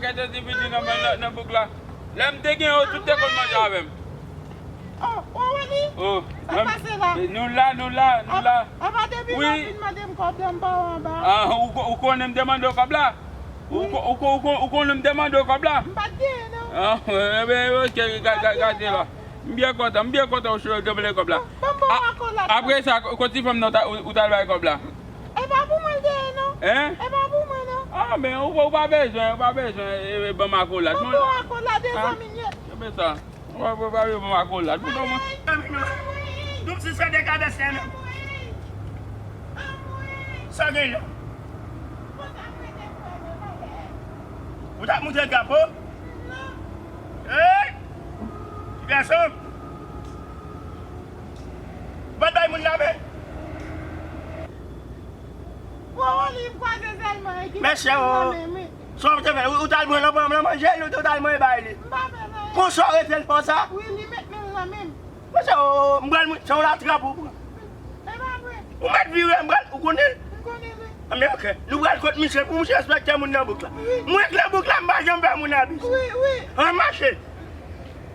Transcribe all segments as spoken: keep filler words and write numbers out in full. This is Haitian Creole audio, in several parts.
Kèt ti piti nan, nan, nan bouk la. Lè m te gen yo, tout te konn manje avè m. Oh, oh, Wally? Oh, sa k pase la? Nou la, nou la, nou la. Apa depi lè w vin mande m kòb la, m pa wè anba? Ah, ou, ou konnen m te mande w kòb la? Ou, ko- ou, ko- ou, ko- ou konnen m te mande w kòb la? M pa t genyen, non. Ah, enben, ok, ga- ga- gade la. M byen kontan, m byen kontan ou chwe te vle kòb la. Ban m ba w akolad la. Apre sa, ko- kot ti fanm nan ou ta- ou, ou t al bay kòb la? E pa pou mwen l te ye, non. Hein? E pa pou mwen, non. Ah, men ou, ou pa bezwen, ou pa bezwen, e, e, ban m akolad. Ban m ba w akolad, e zanmi m ye. Kenbe sa. Ou pa, ou pa bezwen ban m akolad. Pou mwen. Double six fè de kabès la, non. Sa gen la? Ou t ap montre drapo? Hey! Ti gason! Ou pa t bay moun la men? Wowoli, m kwaze sèlman e ki... Mesye, o. Sa w te fè? Ou, ou t al pran nan pran nan manje li, ou t al manje bay li? M pa fè l anyen. Konsa w rete l fò sa? Wi, li met men l nan men m. Mesye, o, m pral mwen, se yon latrap ou pran. E pa vre. Ou mèt vire, m pral, ou konnen l? M konnen l, wi. Anben, ok. Nou pral kot misye, pou misye respekte moun nan bouk la. Wi. Mwen k nan bouk la, m pa janm fè moun abi. Wi, wi. An mache.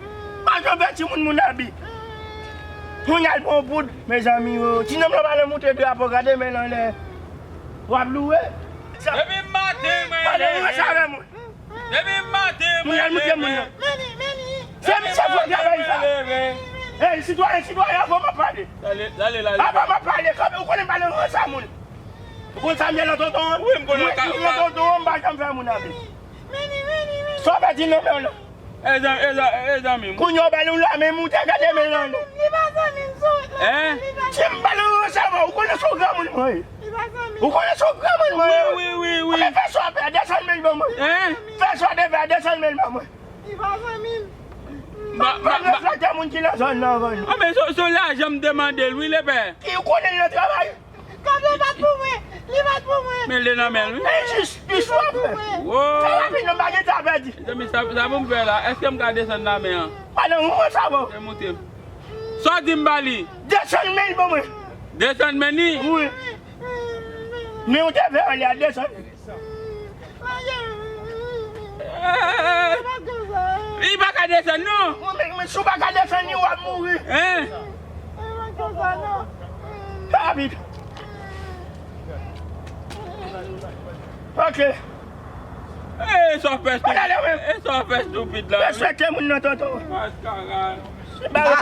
M pa janm fè timoun moun abi. Pou n al pran yon poud, mezanmi, o. Ti nonm lan pa nan montre drapo, gade men l anlè. W ap louwe. Depi maten, mwen leve. Pa nan ranse avè mwen. Depi maten, mwen leve. Moun al montre moun nan. Se misye fò travay sa. Ey, sitwayen, sitwayen, avan m ap pale. Avan m ap pale, kanpe, ou konnen m pa nan ranse a moun. Ou konn sa m ye nan tonton an? Wi, m konnen. Mwen ki nan tonton an, m pa janm fè moun abi. Sa w pèdi nan men w lan? E zan- e zan- e zanmi m. Kounye a w ba l yon la men moute, gade men l anlè. Li pa zanmi m, sou wout la. Hein? Li pa zanmi m. Si m ba l yon ranse a, ou konnen se yon granmoun mwen ye. Li pa zanmi m. Ou konnen se yon granmoun mwen ye. Wi, wi, wi, wi. Anben, fè sa w ap fè a, desann men l ban mwen. Hein? Fè sa w te fè a, desann men l ban mwen. Li pa zanmi m. M pa respekte moun ki nan zòn nan avan nou. Anben, se, se lajan m te mande l, wi, lepè. Ki ou konnen l nan travay? Kòb la pa t pou mwen. Li pa t pou mwen. Men l te nan men l, wi. Men jis, jis w ap fè. Wo. Fè rapid non, m pa gen tan pèdi. Mezanmi, sa, sa pou m fè la? Èske m ka desann nan men an? Pa nan ou mwen sa bon. Se moute. Sa w di m ba li? Desann men l ban mwen. Desann men li? Wi. Men ou te fè anlè a, desann. Li pa ka desann non. Men, men si w pa ka desann li, w ap mouri. Hein? Rapid. Ok. E sa w fè stupid. E sa w fè stupid la. Respekte moun nan, tonton. Maskara. Se ba yo.